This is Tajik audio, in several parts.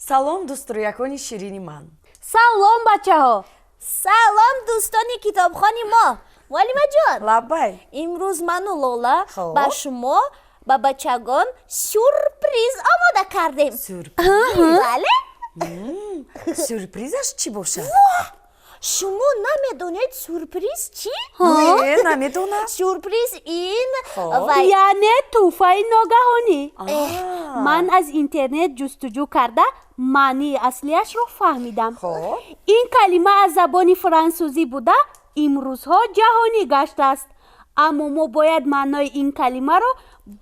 Салом, дӯстрӯякони ширини ман. Салом, бачаҳо. Салом, дӯстони китобхони мо. Муаллимаҷон. Лаббай. Имрӯз ману Лола ба шумо, ба бачагон сюрприз омода кардем. Сюрприз? Бале. Сюрпризаш чӣ бошад? Шумо намедонед сюрприз чӣ? Не, намедонам. Сюрприз ин яъне тӯҳфаи ногаҳонӣ. Ман аз интернет ҷустуҷӯ карда, маънии аслиашро фаҳмидам. Ин калима аз забони франсузӣ буда, имрӯзҳо ҷаҳонӣ гаштааст, аммо мо бояд маънои ин калимаро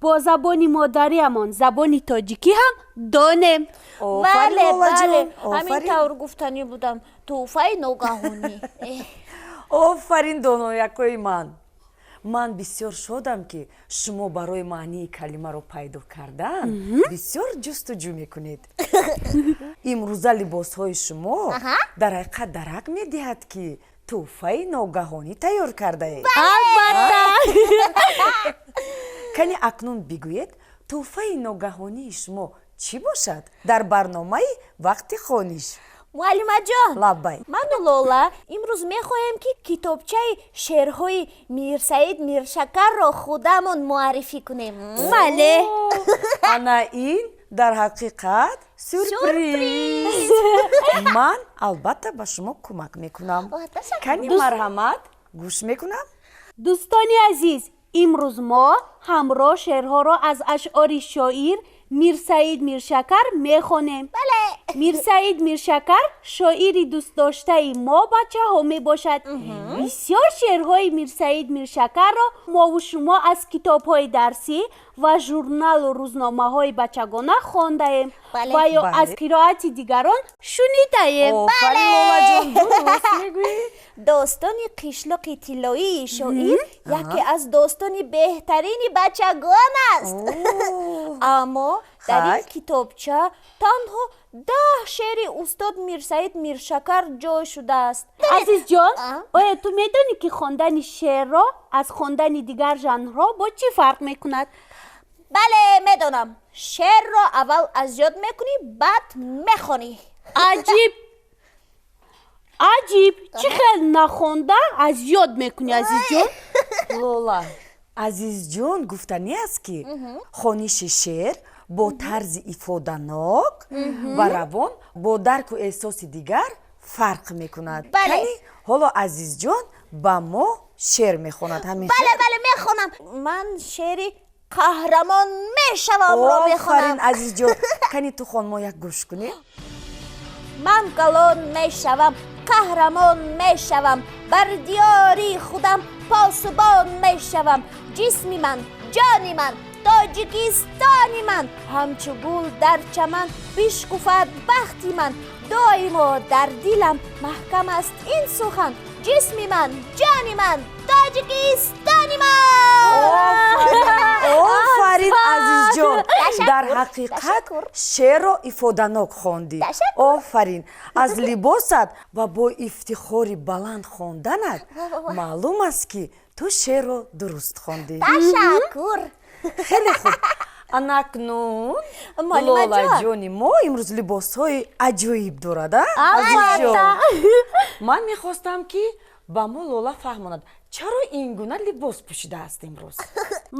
бо забони модариамон, забони тоҷикӣ ҳам донем. Бале, бале, ҳамин тавр гуфтанӣ будам. Тӯҳфаи ногаҳонӣ. Офарин, доноякои ман. Ман бисёр шодам, ки шумо барои маънии калимаро пайдо кардан бисёр ҷустуҷӯ мекунед. Имрӯза либосҳои шумо дар ҳақиқат дарак медиҳад, ки тӯҳфаи ногаҳонӣ тайёр кардаед. Албатта. Кани, акнун бигӯед, тӯҳфаи ногаҳонии шумо чӣ бошад дар барномаи «Вақти хониш»? Муаллимаҷон. Лаббай. Ману Лола имрӯз мехоҳем, ки китобчаи шеърҳои Мирсаид Миршакарро худамон муаррифӣ кунем. Бале. Ана ин дар ҳақиқат сюрприз. Ман албатта ба шумо кӯмак мекунам. Кани, марҳамат, гӯш мекунам. Дӯстони азиз, имрӯз мо ҳамроҳ шеърҳоро аз ашъори шоир Мирсаид Миршакар мехонем. Мирсаид Миршакар шоири дӯстдоштаи мо, бачаҳо, мебошад. Бисёр шеърҳои Мирсаид Миршакарро мову шумо аз китобҳои дарсӣ ва журналу рӯзномаҳои бачагона хондаем ва ё аз қироати дигарон шунидаем. Достони «Қишлоқи тиллоии» шоир яке аз достони беҳтарини бачагон аст, аммо дар ин китобча танҳо 10 шеъри устод Мирсаид Миршакар ҷой шудааст. Азизҷон, оё ту медонӣ, ки хондани шеърро аз хондани дигар жанрҳо бо чӣ фарқ мекунад? Бале, медонам. Шеърро аввал аз ёд мекунӣ, баъд мехонӣ. Аҷиб, аҷиб! Чӣ хел нахонда аз ёд мекунӣ, азизҷон? Лола, Азизҷон гуфтанӣ аст, ки хониши шеър бо тарзи ифоданок ва равон, бо дарку эҳсоси дигар фарқ мекунад. Кани, ҳоло Азизҷон ба мо шеър мехонад. Ҳамин. Бале, бале, мехонам. Ман шеъри «Қаҳрамон мешавамро» мехонам. Офарин, Азизҷон. Кани, ту хон, мо як гӯш кунем. Ман калон мешавам, қаҳрамон мешавам, бар диёри худам посубон мешавам. Ҷисми ман, ҷони ман, Тоҷикистони ман, ҳамчу гул дар чаман бишкуфад бахти ман. Доимо дар дилам маҳкам аст ин сухан: ҷисми ман, ҷони ман, Тоҷикистони ман. Офарин, Азизҷон, дар ҳақиқат шеърро ифоданок хондӣ. Офарин! Аз либосат ва бо ифтихори баланд хонданат маълум аст, ки ту шеърро дуруст хондӣ. Ташаккур. Хеле хуб. Ана акнун Лолаҷони мо имрӯз либосҳои аҷоиб дорад. Азизҷон, ман мехостам, ки ба мо Лола фаҳмонад, чаро ин гуна либос пӯшидааст имрӯз.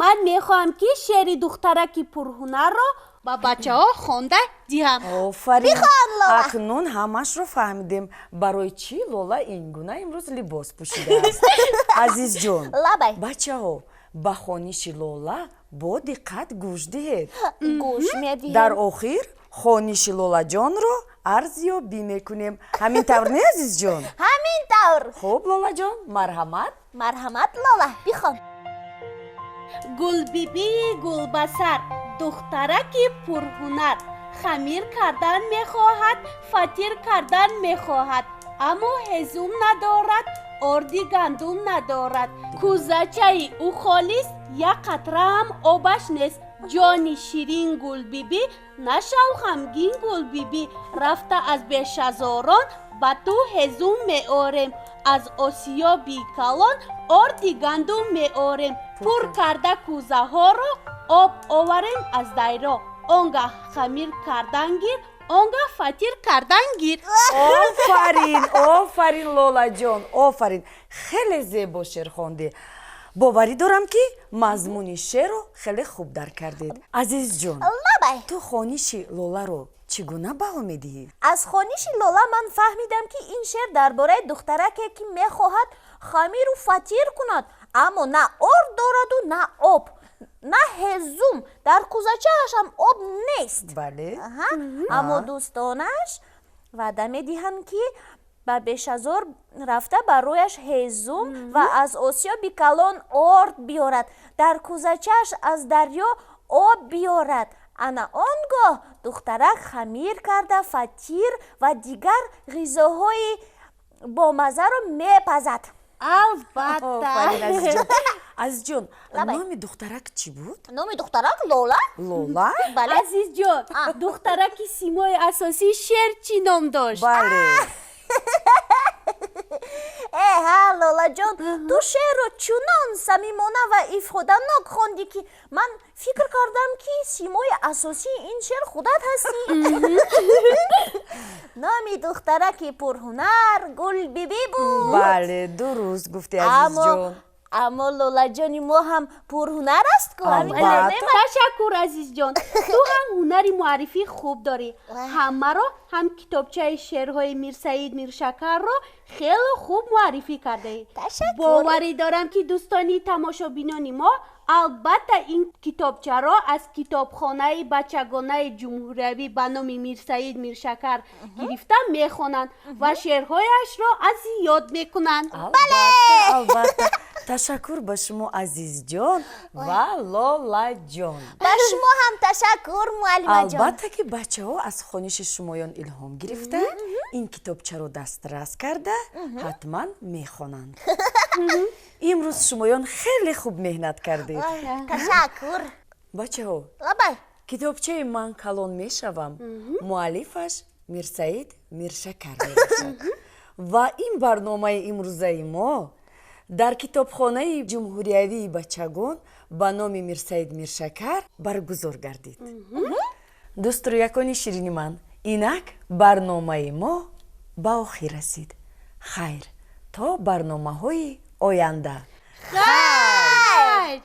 Ман мехоҳам, ки шеъри «Духтараки пурҳунарро» ба бачаҳо хонда диҳам. Офарин! Акнун ҳамашро фаҳмидем, барои чӣ Лола ин гуна имрӯз либос пӯшидааст. Азизҷон, бачаҳо, ба хониши Лола бо диққат гӯш диҳед. Гӯш медиҳем. Дар охир хониши Лолаҷонро арзёбӣ мекунем. Ҳамин тавр, не, Азизҷон? Ҳамин тавр. Хуб, Лолаҷон, марҳамат. Марҳамат, Лола, бихон. Гулбибии гулбасар, духтараки пурҳунар, хамир кардан мехоҳад, фатир кардан мехоҳад, аммо ҳезум надорад, орди гандум надорад. Кӯзачаи ӯ холист, як қатра ҳам обаш нест. Ҷони ширин Гулбибӣ, нашав ғамгин, Гулбибӣ. Рафта аз бешазорон ба ту ҳезум меорем, аз осиёби калон орди гандум меорем. Пур карда кӯзаҳоро об оварем аз дайро, он гаҳ хамир кардан гир, Он гоҳ фатир кардан гир. Офарин, офарин, Лолаҷон, офарин! Хеле зебо шеър хондӣ. Боварӣ дорам, ки мазмуни шеърро хеле хуб дарк кардед. Азизҷон, Лабай. ту хониши Лоларо чӣ гуна баҳо медиҳӣ? Аз хониши Лола ман фаҳмидам, ки ин шеър дар бораи духтараке, ки мехоҳад хамиру фатир кунад, аммо на орд дораду, на об, на ҳезум, дар кӯзачаашам об нест. Аҳа. Аммо дӯстонаш ваъда медиҳанд, ки ба бешазор рафта, барояш ҳезум ва аз осиёби калон орд биёрад, дар кӯзачааш аз дарё об биёрад. Ана он гоҳ духтарак хамир карда, фатир ва дигар ғизоҳои бомаззаро мепазад. Албатта. Офарин, азизҷон. Азизҷон, Лабай. номи духтарак чӣ буд? Номи духтарак Лола. Лола. Бале. Азизҷон, духтараки симои асосии шеър чӣ ном дошт? Бале. Э ҳа, Лолаҷон, ту шеърро чунон самимона ва ифоданок хондӣ, ки ман фикр кардам, ки симои асосии ин шеър худат ҳастӣ. Номи духтараки пурҳунар Гулбибӣ буд. Бале, дуруст гуфтӣ, Аммо азизҷон. аммо Лолаҷони мо ҳам пурҳунар аст ку, ҳамин Албатта. тавр не? Ташаккур, азизҷон, ту ҳам ҳунари муаррифӣ хуб дорӣ. Ҳам маро, ҳам китобчаи шеърҳои Мирсаид Миршакарро хеле хуб муаррифӣ кардаӣ. Ташаккур. Боварӣ дорам, ки дӯстони тамошобинони мо албатта ин китобчаро аз китобхонаи бачагонаи ҷумҳуриявӣ ба номи Мирсаид Миршакар гирифта мехонанд ва шеърҳояшро аз ёд мекунанд. Албатта, албатта. Ташаккур ба шумо, азизҷон ва Лолаҷон. Ба шумо ҳам ташаккур, муаллимаҷон. Албатта, ки бачаҳо аз хониши шумоён илҳом гирифта, ин китобчаро дастрас карда, ҳатман мехонанд. Имрӯз шумоён хеле хуб меҳнат кардед. Ташаккур. Бачаҳо, Лабай. китобчаи «Ман калон мешавам» муаллифаш Мирсаид Миршакар мебошад ва ин барномаи имрӯзаи мо дар китобхонаи ҷумҳуриявии бачагон ба номи Мирсаид Миршакар баргузор гардид. Дӯстрӯякони ширини ман, инак барномаи мо ба охир расид. Хайр, то барномаҳои оянда. Хайр.